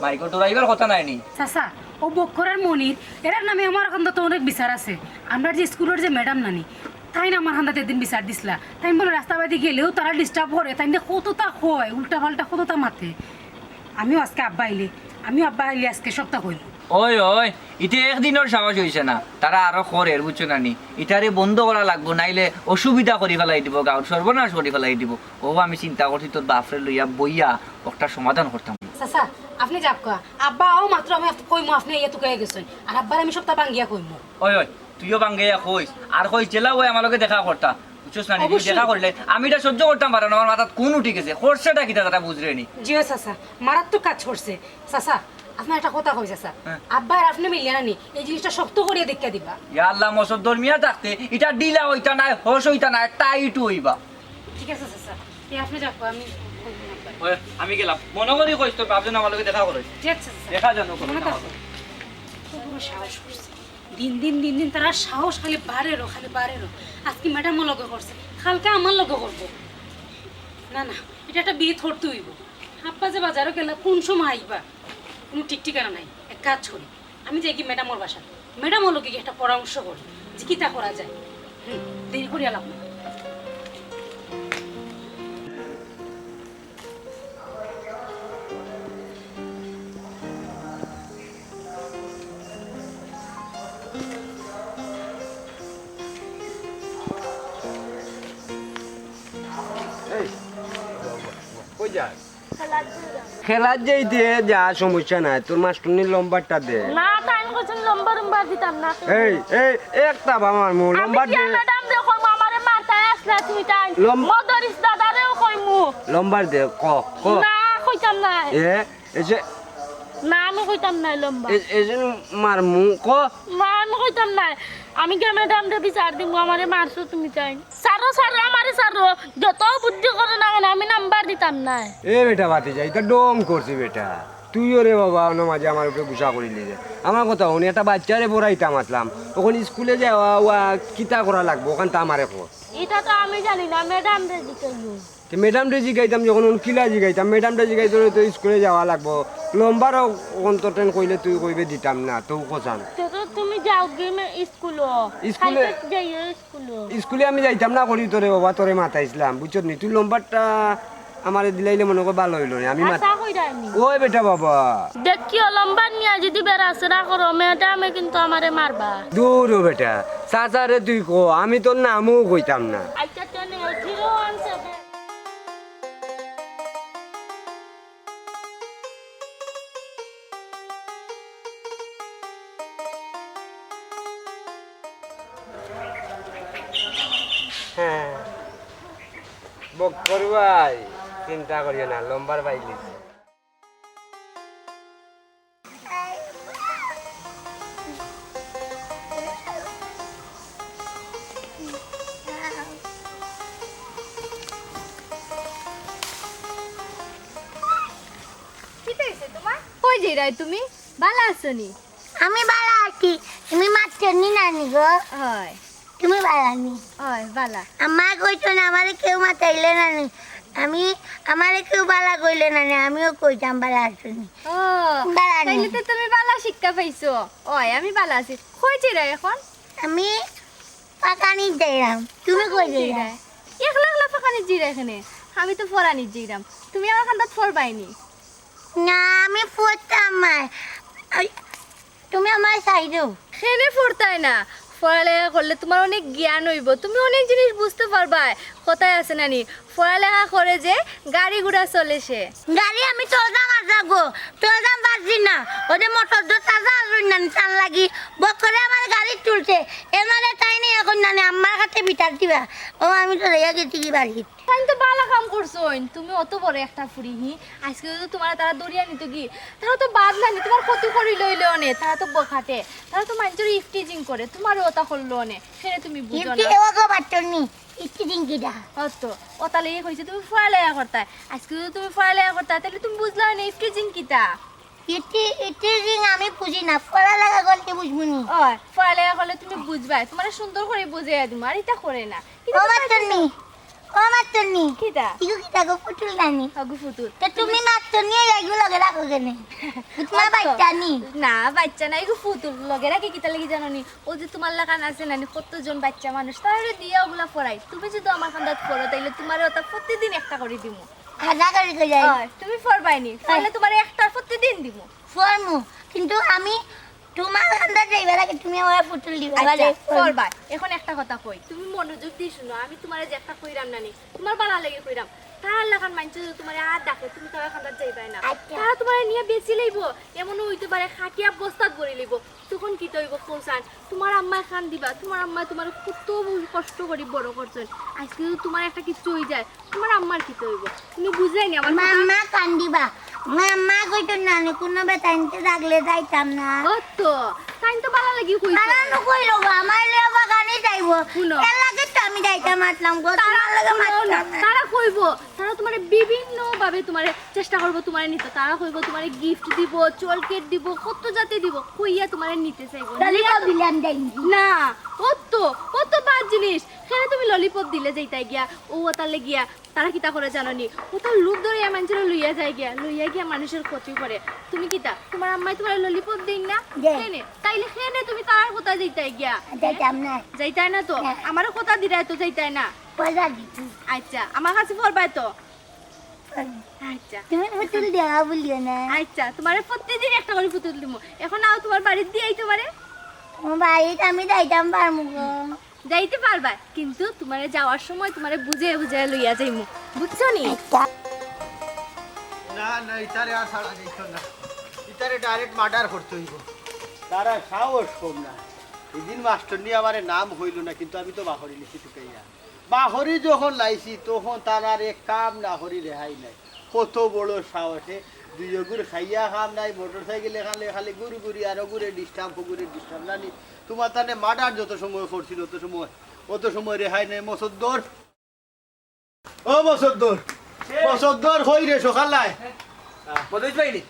মাইগো, ডরাইবার কথা নায় নি। চাচা, ও বক্কর আর মনির, এরার নামে আমার কান্দাত অনেক বিচার আছে। আমরার যে স্কুলর যে ম্যাডাম নানি, তাইন আমার কান্দাত একদিন বিচার দিছলা। তাইন বলে রাস্তাবাদি গেলেও তারা disturb করে, তাইন যে কততা কয়, উল্টাপাল্টা কততা মাতে। আমিও আজকে আব্বা আইলে, আমিও আব্বা আইলে আজকে সবতা কইমু। ওই, ওই, ইতে একদিনর সাহস অইছে না, তারা আরো করের, বুঝছো না নি? ইতারে বন্ধ করা লাগবো, নাইলে অসুবিধা করি ফালাই দিবো, গাউর সর্বনাশ করি ফালাই দিবো। ও আমি চিন্তা করছি তোর বাপরে লইয়া বইয়া একটা সমাধান করতাম। চাচা, আপনে যাউক্কা, আব্বা আও মাত্র আমি আপ-, কইমু আপনে ইয়া তুকাইয়া গেছইন, আর আব্বারে আমি সবতা ভাঙ্গিয়া কইমু। ওই, ওই, তুইও ভাঙ্গিয়া কইস, আর কইস যেলা অয় আমার লগে দেখা করতা। বুঝছস না নি? অবশ্যই। দেখা করলে আমি ইটা সহ্য করতাম পাররাম না, আমার মাথাত খুন উঠি গেছে। করছেটা কিতা তারা বুঝরে নি? জি অয় চাচা, মারাত্মক কাজ করছে। চাচা, আপনারে একটা কথা কই চাচা, হ্যাঁ। আব্বা আর আপনে মিলিয়া নানি এই জিনিসটা শক্ত করিয়া দেখিয়া দিবা। ইয়া আল্লাহ, মসদ্দর মিয়া থাকতে ইটা ঢিলা অইতা নায়, হস অইতা নায়, tight অইবা। ঠিক আছে চাচা, তে আপনে যাউক্কা, আমি কইমু আব্বারে। ওই, আমি গেলাম। মনো করি কইস তোর বাপজন আমার লগে দেখা করইস। জি আচ্ছা, আচ্ছা। দেখা জানো করইস মনে আমার থাকবে। লগে। কত বড় সাহস করছে। দিন দিন, দিন দিন তার সাহস খালি বাড়েরও, খালি বাড়েরও। আজকে ম্যাডামর লগে করছে, কালকে আমার লগে করবো। না, না, ইটা একটা বিহিত করতে অইবো। আব্বা যে বাজারো গেলা, কোন সময় আইবা? কোনো ঠিক ঠিকানা নাই। এক কাজ করি, আমি যাই কি ম্যাডামর বাসাত, ম্যাডামর লগে গিয়া একটা পরামর্শ করি যে কিতা করা যায়। হুম, দেরি করিয়া লাভ নাই। এই, কই যাস? খেলাত যাইতে যা, সমস্যা নাই, তোর মাস্টরনির লম্বারটা দে। না, তাইন কইছইন লম্বার উম্বার দিতাম না। এই, এই, একটা বাবার মুখ আমি লম্বার কিয়া দে। ম্যাডামরে কইমু, আমারে মারতায় আছলা তুমি তাইন। লম- মদরিস দাদারেও কইমু। লম্বার দে, ক, ক। না, কইতাম না। এ, এই যে না, আমি কইতাম না লম্বা। এ, এই যে মারমু, ক। না, আমি কইতাম না। আমি গিয়া ম্যাডামরে বিচার দিমু, আমারে মারছো তুমি তাইন। ছাড়ো, ছাড়ো, আমারে ছাড়ো। যত বুদ্ধি করো না কেনে, আমি নাম্বার দিতাম না। এ বেটা ভাতিজা, ইটা ঢং করছি বেটা। তুইও রে বাবা, অনো মাঝে আমার উপরে গুসা করিলি যে। আমার কথা হুন, একটা বাইচ্চারে পড়াইতাম আছলাম, অখন স্কুলে যাওয়া ওয়া কিতা করা লাগবো, অখানতা আমারে ক। ইটা তো আমি জানি না, ম্যাডামরে জিকাইমু। তে ম্যাডামরে জিকাইতাম যখন, অখন কিলা জিকাইতাম? ম্যাডামরে জিকাইতে অইলে তো স্কুলে যাওয়া লাগবো। লম্বারও অখন তো টেন কইলে তুই কইবে দিতাম না, তো কছান। তে তো তুমি যাওগি মে-, স্কুলো। স্কুলে কাইলকে যাইও স্কুলো। স্কুলে আমি যাইতাম না করি তোরে বাবা, তোরে মাতাইছলাম, বুঝছত নি? তুই লম্বারটা আমারে দিলাইলে মনো কর ভালা অইলো নে। আমি মাত- আশা কইরা আমি। ওই বেটা বাবা। দেখিও লম্বার নিয়া যদি বেড়াছেড়া করো, ম্যাডামে কিন্তু আমারে মারবা। দূর ও বেটা, চাচারে তুই ক, আমি তোর নামও কইতাম না। আচ্ছা, তো নেও, জিরো ওয়ান সেভেন। হ্যাঁ। বক্কর ভাই, চিন্তা করিও না, লম্বার বাইলিছি। কিতা অইছে তুমার? কই যাইরায় তুমি? ভালা আছো নি? আমি ভালা আছি। তুমি মাতছো নি নানি গো? অয়। তুমি ভালা নি? অয়, ভালা। আমারে কইছো না, আমারে কেউ মাতাইলে না নি। আমি, আমারে কেউ ভালা কইলে না নি, আমিও কইতাম ভালা আছো নি। ও, ভালা নি। তাইলে তো তুমি ভালা শিক্ষা পাইছো। অয়, আমি ভালা আছি। কই যাইরায় অখন? আমি পাকানিত যাইরাম। তুমি কই যাইরায়? একলা একলা পাকানিত যাইরায় কেনে? আমি তো পড়ানিত যাইরাম। তুমি আমার কান্দাত পড়বায় নি? না, আমি পড়তাম নায়। আই, তুমি আমারে ছাড়ি দেও। কেনে পড়তায় না? পড়ালেখা করলে তুমার অনেক জ্ঞান অইবো, তুমি অনেক জিনিস বুঝতে পারবায়। কথায় আছে না নি, পড়ালেখা করে যে গাড়ি ঘোড়া চলে সে। গাড়ি আমি চলতাম আর যাবো, চলতাম পারছি না। ওই যে মোটর তো চাচা আসুন না, টান লাগি, বক্করে আমারে গাড়িত তুলছে। এর মানে তাই নেই এখন জানে আমার কাছে বিচার দিবা। ও, আমি তো রেগে গেছি কি বাড়ি। তাইন তো ভালা কাম করছইন, তুমি অত বড় একটা ফুড়ি, হি, আইজকে যদি তুমারে তারা ধরিয়া নিতো গি, তারা তো বাদ না নি, তুমার ক্ষতি করি লইলো অনে, তারা তো বখাটে, তারা তো মাইনষরে ইফটিজিং করে, তুমারে অতা করলো অনে, কেনে তুমি বুঝো না। ইফটিজিং ওগো বাট্টর নি, ইফটিজিং কিতা? অত, অতা লাগি কইছি তুমি পড়ালেখা করতায়, আইজকে যদি তুমি পড়ালেখা করতায়, তাইলে তুমি বুঝলায় না ইফটিজিং কিতা? ইফটি-, ইফটিজিং আমি বুঝি না, পড়ালেখা করলে বুঝবো নি। অয়, পড়ালেখা করলে তুমি বুঝবায়, তুমারে সুন্দর করি বুঝাইয়া দিমু, আর ইতা করে না। ও মাতন্নি, ও মাতন্নি। কিতা? ইগু কিতা গো, ফুতুল নানি? অগু ফুতুল। তে তুমি মাতন্নি, ইগু লগে রাখো কেনে? তুমার বাইচ্চা নি? না, বাইচ্চা না, ইগু ফুতুল। লগে রাখি কিতার লাগি জানো নি? অউ যে তুমার লাখান আছে না নি, কতজন বাইচ্চা মানুষ, তারারে দিয়া অগুলা পড়াই। তুমি যদি আমার কান্দাত পড়ো, তাইলে তুমারে অতা প্রতিদিন একটা করি দিমু। খাজা করি কই যাই? অয়, তুমি পড়বায় নি। পড়লে তুমারে একটা প্রতিদিন দিমু। পড়মু, কিন্তু আমি তুমার কান্দাত যাইবার আগে তুমি আমারে ফুতুল দিবা, আচ্ছা, বাদে পড়মু। পড়বায়। অখন একটা কথা কই, তুমি মনোযোগ দি হুনো, আমি তুমারে যে একটা কইরাম না নি, তুমার ভালার লাগি কইরাম। তারার লাখান মাইনষে যদি তুমারে আর ডাকে, তুমি তারার কান্দাত যাইবায় না। আচ্ছা। তারা তুমারে নিয়া বেচি লাইবো, এমনও অইতে পারে খাটিয়া বস্তাত ভরি লাইবো। তখন কিতা অইবো কওছাইন? তুমার আম্মায় কান্দিবা, তুমার আম্মায় তুমারে কত কষ্ট করি বড় করছইন। আইজকে যদি তুমার একটা কিচ্ছু অই যায়, তুমার আম্মার কিতা অইবো? তুমি বুঝলায় নি আমার কথা? মাম্মা কান্দিবা। মাম্মা কইতো নানি, কুনু বেটাইন্তে থাকলে যাইতাম না। ও তো, তাইন তো ভালার লাগি কইছে। তারা নু কইলো গো, আমার লিয়া বাগানি যাইবো। হুনো। এর লাগি তো আমি যাইতাম মাতলাম গো, তারা তোমার লগে মাততাম না। তারা কইবো, তারা তোমারে বিভিন্নভাবে তোমারে চেষ্টা করবো তোমারে নিতো। তারা কইবো তোমারে গিফট দিবো, চকলেট দিবো, কত জাতি দিবো, কইয়া তোমারে নিতে চাইবো। ললিপপ দিলাম যাইনি। না, কত, কত বাদ জিনিস। কেনে তুমি ললিপপ দিলে যাইতায় গিয়া, ও ওটালে গিয়া, তারা কিতা করে জানো নি? ওটার লোভ ধরিয়া মানুষরে লইয়া যায় গিয়া, লইয়া গিয়া মানুষর ক্ষতি করে। তুমি কিতা, তোমার আম্মায় তোমারে ললিপপ দেইন না? দেয়। কেনে? তাইলে কেনে তুমি তারার কথা যাইতায় গিয়া? যাইতাম না। যাইতায় না তো? না। আমারে কথা দিরায় তো যাইতায় না? পয়সা দিছি। আচ্ছা, আমার কাছে পড়বায় তো? পড়বো। আচ্ছা। তুমি পুতুল দেওয়া বলিও না। আচ্ছা, তোমারে প্রতিদিন একটা করে পুতুল দিমু। এখন আও, তোমার বাড়িত দিয়াই তোমারে। ও বাড়িত আমি যাইতাম পারমু গো। যাইতে পারবায়, কিন্তু তোমারে যাওয়ার সময় তোমারে বুঝাইয়া বুঝাইয়া লইয়া যাইমু, বুঝছো নি? আচ্ছা। না, না, ইতারে আর ছাড়া যাইতো না। ইতারে ডাইরেক্ট মার্ডার করতে অইবো। তারা সাহস কম না। এদিন মাস্টর নিয়ে আমারে নাম হইল না, কিন্তু আমি তো বাহরিলিছি টুকাইয়া। বাহরি যখন লাইছি, তখন তারার এক কাম না করি রেহাই নাই। কত বড় সাহসে দুইওগুর খাইয়া কাম নাই, মোটরসাইকেলে খালি, খালি গুড় গুড়ি আর ওগুরে ডিস্টার্ব, ওগুরে ডিস্টার্ব। নানি, তোমার তানে মার্ডার যত সময় করছিল, অত সময়, অত সময় রেহাই নাই। মসদ্দর, ও মসদ্দর, মসদ্দর, কই রে সকালায়? মদরিছ ভাই নি?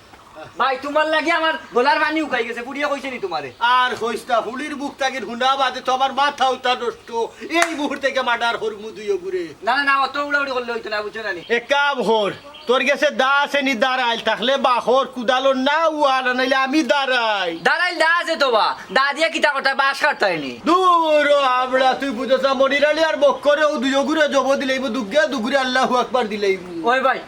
ভাই, তোমার লাগি আমার গলার পানি উকাই গেছে, ফুড়িয়ে কইছে নি তোমারে? আর কইস না, ফুড়ির মুখ থাকি হুনা বাদে তো আমার মাথা উতা নষ্ট। এই মুহূর্তে গিয়া মার্ডার করমু দুইওগুরে। না, না, না, অত উড়াউড়ি করলে অইতো না, বুঝছো না নি? এক কাম কর, তোর গেছে দা আছে নি দাঁড়াইল, থাকলে বাহর কুদালর না উয়ালা, নাইলে আমি দাঁড়াই। দাঁড়াইল দা আছে তো বা, দা দিয়া কিতা করতায়, বাঁশ কাটতায় নি। দূর ও আমরা, তুই বুঝছ না, মনির আলী আর বক্করে ও দুইওগুরে জব দিলাইবো, দুগ্গে দুগুরে আল্লাহু আকবার দিলাইবো। ওই ভাই,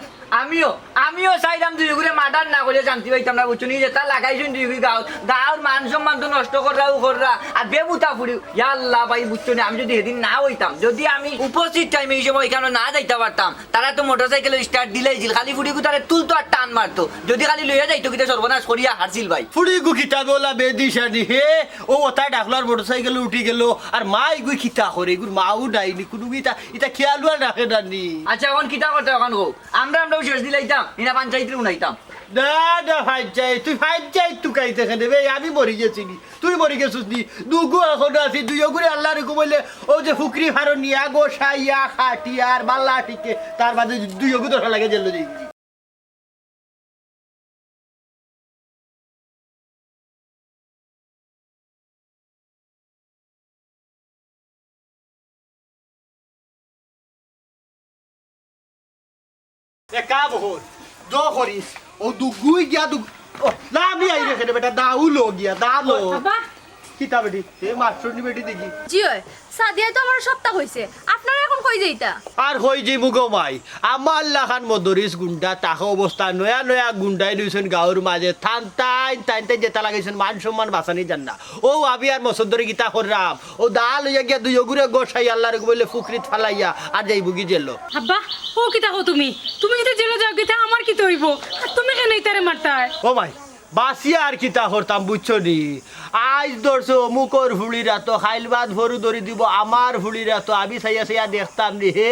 আমিও, আমিও চাইলাম দুইওগুরে মার্ডার না করিয়া শান্তি পাইতাম না, বুঝছো নি? যেটা লাগাইছইন দুইওগুরে গাঁও, গাঁওর মান সম্মান তো নষ্ট কররা, ও কররা, আর বেবুতা ফুড়ি, ইয়া আল্লাহ ভাই, বুঝছো নি? আমি যদি সেদিন না হইতাম, যদি আমি উপস্থিত টাইমে এই সময় এখানে না যাইতে পারতাম, তারা তো মোটরসাইকেল স্টার্ট দিলাইছিল, খালি ফুড়িগু তারে তুলতো আর টান মারতো। যদি খালি লইয়া যাইতো, কিতা সর্বনাশ করিয়া হারছিল ভাই। ফুড়িগু কিতা বলা বেদিশানি হে, ও ওটায় ডাকলো আর মোটরসাইকেল উঠি গেল, আর মা ইগুই কিতা করে, ইগুর মাও নাইনি, কোনো ইতা, ইতা খেয়াল আর রাখে না নি। আচ্ছা, এখন কিতা করতে এখন কও? আমরা, আমরাও শেষ দিলাইতাম, ইনা পঞ্চায়েতরে উনাইতাম। না, না, পঞ্চায়েত, তুই পঞ্চায়েত তুকাইতে কেনে বে? আমি মরি গেছি নি, তুই মরি গেছিস নি? দুগু এখনো আছি, দুইওগুরে আল্লাহর হুকুম হইলে ও যে ফুকরি ফারো নিয়া, গোসাইয়া, খাটিয়ার, বাল্লা টিকে, তার বাদে দুইওগু দশা লাগে জেলে যাই। এ কাম হর, দো করিস, ও দুগুই গিয়া দুগ-, ও, না, আমি আই রে কেনে বেটা, দাও লো গিয়া, দা লো। আব্বা। কিতা বেটি? এ মাস্টরনি বেটি দেখি। জি অয়, সাদিয়ায় তো আমার সবটা কইছে। আপনারা এখন কই যাইতা? আর কই যাইমু গো মাই, আমার লাখান মদরিছ গুন্ডা, তাকে অবস্থা নয়া নয়া গুন্ডায় লইছইন গাঁওর মাঝে, থান তাইন, তাইন তাইন যেতা লাগাইছইন, মান সম্মান বাঁচানি যার না। ও আমি আর মসদ্দরে কিতা কররাম, ও দা লইয়া গিয়া দুইওগুরে গোসাই আল্লাহর হুকুম অইলে ফুকরিত ফালাইয়া আর যাইবো গি জেলো। আব্বা, ও কিতা কও তুমি? তুমি যদি জেলো যাও গি তে আমার কিতা অইবো? আর তুমি কেনে ইতারে মারতায়? ও মাই, বাঁচিয়া আর কিতা করতাম, বুঝছো নি? আইজ ধরছে অমুকর ফুড়ির আতো, খাইল বাদ ফরু ধরি দিব আমার ফুড়ির আতো। আমি চাইয়া চাইয়া দেখতাম নি, হে,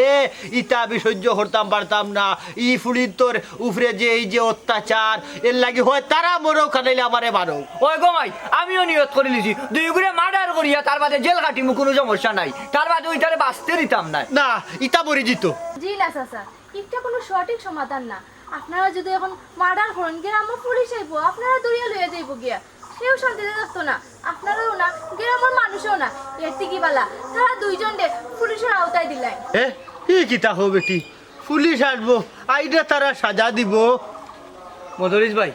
ইতা আমি সহ্য করতাম পারতাম না। ই ফুড়ির তোর উপরে যে এই যে অত্যাচার, এর লাগি হয় তারা মরুক, খানাইলে আমারে মারুক। ওই গো মাই, আমিও নিয়ত করিলিছি, দুইওগুরে মার্ডার করিয়া তার বাদে জেল খাটিমু, কুনু সমস্যা নাই। তার বাদে ওইটারে বাঁচতে দিতাম না। না, ইতা মরি যিতো। জি না চাচা, ইটা কুনু সঠিক সমাধান না। আপনারা যদি এখন মার্ডার করইন, গ্রামর পুলিশ আইবো, আপনারারে ধরিয়া লইয়া যাইবো গিয়া। কেউ শান্তিতে থাকতো না, আপনারাও না, গ্রামর মানুষও না। এর থাকি ভালা তারা দুইজনরে পুলিশর আওতায় দিলাইন। এ, ই কিতা কও বেটি? পুলিশ আইবো, আইলে তারা সাজা দিবো। মদরিছ ভাই,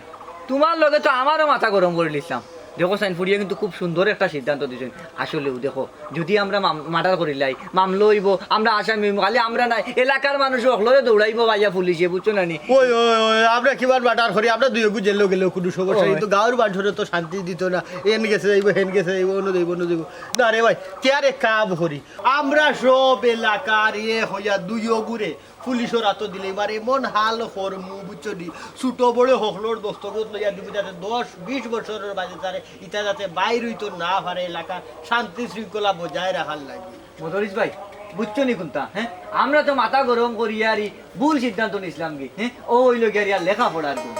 তুমার লগে তো আমারও মাথা গরম করিলিছলাম। দেখো চাইন, ফুড়িয়ে কিন্তু খুব সুন্দর একটা সিদ্ধান্ত দিছইন। আসলেউ দেখো, যদি আমরা মাম-, মার্ডার করিলাই, মামলা অইবো, আমরা আসামি অইমু, খালি আমরা নায়, এলাকার মানুষ হকলরে দৌড়াইবো ভাইয়া পুলিশে, বুঝছো না নি? ওই, ওই, ওই, আমরা কিমান মার্ডার করি, আমরা দুইওগু জেলো গেলেও কুনু সমস্যা নাই, ওই। কিন্তু গাঁওর মানুষরে তো শান্তি দিতো না, এন গেছে যাইবো, হেন গেছে যাইবো, অনো যাইবো, অনো যাইবো। না রে ভাই, তে আর এক কাম করি, আমরা সব এলাকার এ হইয়া দুইওগুরে পুলিশর আতো দিলে এবার এমন হাল করমু, বুঝছো নি? ছোট বড় হকলর দস্তখত লইয়া দিমু, যাতে দশ বিশ বছরর বাদে তারে ইতা যাতে বাইর অইতো না পারে, এলাকার শান্তি শৃঙ্খলা বজায় রাখার লাগি। মদরিছ ভাই, বুঝছো নি কুনতা, হ্যাঁ? আমরা তো মাথা গরম করিয়ারি ভুল সিদ্ধান্ত নিছলাম গি, হ্যাঁ? ও অইলো গিয়া আর লেখাপড়ার গুণ।